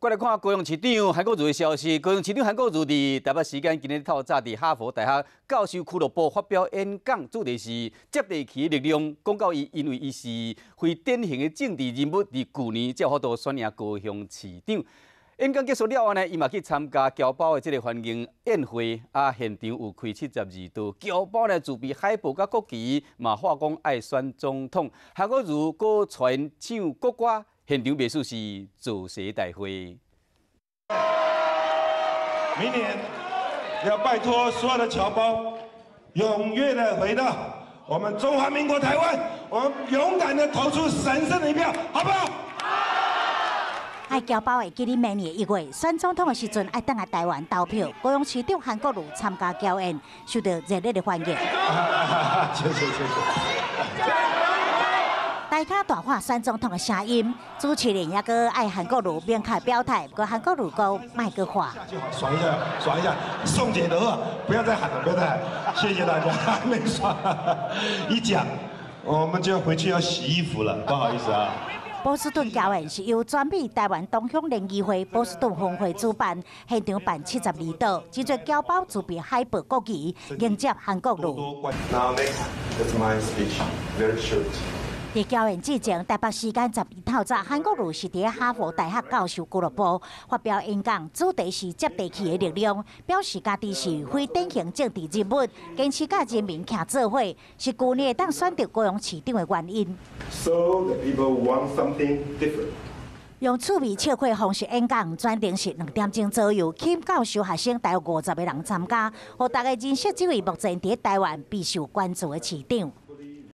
過來看高雄市長韓國瑜的消息。高雄市長韓國瑜佇台北時間今日透早佇哈佛大學教授俱樂部發表演講，主題是接地氣的力量。講到伊因為伊是非典型的政治人物，佇舊年才有法度選贏高雄市長。演講結束了後呢，伊嘛去參加僑胞的這个歡迎宴會，啊，現場有開72桌。僑胞呢自備海報佮國旗，嘛喊講愛選總統。韓國瑜閣傳唱國歌。現場袂輸是造勢大會。明年要拜託所有的僑胞，踴躍的回到我們中華民國台灣，我們勇敢的投出神聖的一票，好不好？愛僑胞會記得明年1月選總統的時陣，愛轉來台灣投票。高雄市長韓國瑜參加僑宴，受到熱烈的歡迎。謝謝謝謝。大家大喊選總統的聲音，主持人也閣愛韓國瑜明確表態，不過韓國瑜講莫閣喊。爽一下，爽一下，宋姐的話，不要再喊了，不要再喊，謝謝大家，還沒爽，一講，我們就要回去要洗衣服了，不好意思啊。波士頓僑宴是由全美台灣同鄉聯誼會波士頓分會主辦，現場辦72桌，真濟僑胞自備海報國旗迎接韓國瑜。 Now next, that's my speech, very short. 佇僑宴之前，台北時間12透早，韓國瑜是佇哈佛大學教授俱樂部發表演講，主題是接地氣的力量，表示家己是非典型政治人物，堅持佮人民徛做伙，是舊年會當選著高雄市長的原因。 So the people want something different. 用趣味笑話方式演講，全程是2點鐘左右，吸引教授學生大約50個人參加，予大家認識這位目前佇台灣備受關注的市長。